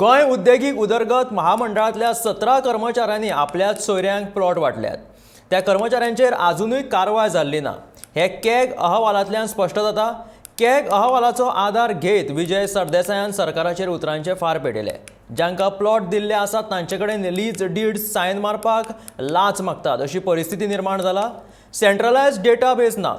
गोंय उद्देगीक उदरगत महामंडळांतल्या 17 कर्मचाऱ्यांनी आपल्याच सोयऱ्यांक प्लॉट वांटल्यात. त्या कर्मचाऱ्यांचेर आजुनूय कारवाय जाल्ली ना. हे कॅग अहवालांतल्यान स्पश्ट जाता. कॅग अहवालाचो आदार घेत विजय सरदेसायान सरकाराचेर उतरांचे फार पेटयले. जांकां प्लॉट दिल्ले आसात तांचे कडेन लीज did Sion मारपाक लाच मागतात अशी परिस्थिती निर्माण जाला. सेंट्रलायज डेटाबेस ना.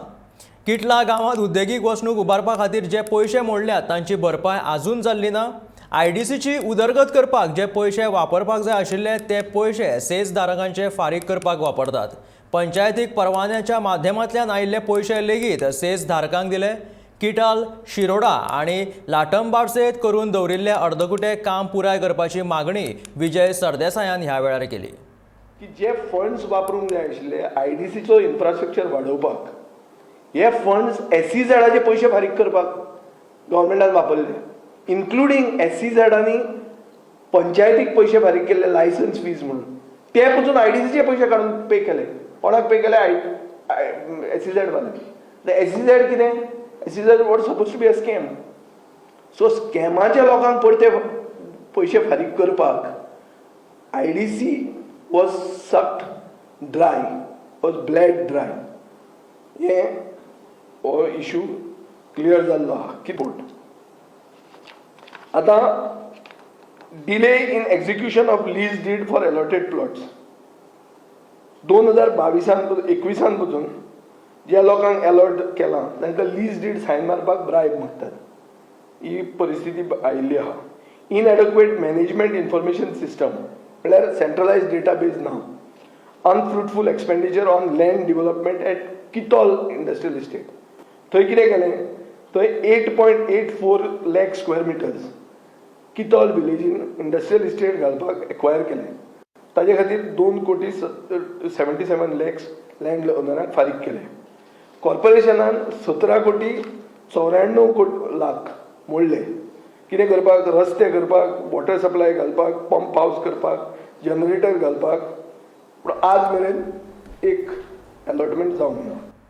किटला गांवांत उद्देगीक वसणूक उबारपा खातीर जे पयशे मोडल्यात तांची भरपाय आजून जाल्ली ना. आयडीसीची उदरगत करपाक जे पयशे वापरपाक जाय आशिल्ले ते पयशे सेजधारकांचे फारीक करपाक वापरतात. पंचायतीक परवान्याच्या माध्यमांतल्यान आयिल्ले पयशे लेगीत सेज धारकांक दिले. किटाल, शिरोडा आनी लाटंबार्सेत करून दवरिल्ले अर्दकुटे काम पुराय करपाची मागणी विजय सरदेसायान ह्या वेळार केली. की जे फंड्स वापरूंक जाय आशिल्ले आयडीसीचो इन्फ्रास्ट्रक्चर वाडोवपाक, हे फंड्स एसईझेडाचे पयशे फारीक करपाक गव्हर्मेंटान वापरले, इन्क्लुडींग एसईझेडांनी पंचायतीक पयशे फारीक केल्ले लायसन्स फीज म्हणून. ते पसून आयडीसीचे पयशे काडून पे केले. कोणाक पे केले? आय एसईझेड वाले. एसईझेड कितें? SEZ was supposed to be a scam. So स्कॅमाच्या लोकांक परते पयशे फारीक करपाक IDC was sucked dry, was bled dry. हे हो इशू क्लियर जाल्लो आहा की पोर्ट. आतां delay in execution of lease deed for allotted plots. 2022 त, 21 त पसून ज्या लोकांक एलॉट केलां तांकां लीज did Sion मारपाक ब्रायब मागतात, ही परिस्थिती आयिल्ली आहा. इनएडक्वेट मॅनेजमेंट इन्फॉर्मेशन सिस्टम, म्हळ्यार सेंट्रलायज डेटाबेज ना. Unfruitful expenditure on land development at Kitol Industrial Estate. थंय कितें केलें? थंय 8.84 lakh square meters Kitol विलेजीन industrial estate घालपाक एक्वायर केलें. ताजे खातीर 2 कोटी 77 लॅक्स लँड ओनरांक फारीक केले. कॉर्पोरेशनान 17 कोटी 94 लाख मोडले. कितें करपाक? रस्ते करपाक, वॉटर सप्लाय घालपाक, पंप हावस करपाक, जनरेटर घालपाक. पूण आज मेरेन एक अलॉटमेंट जावंक ना.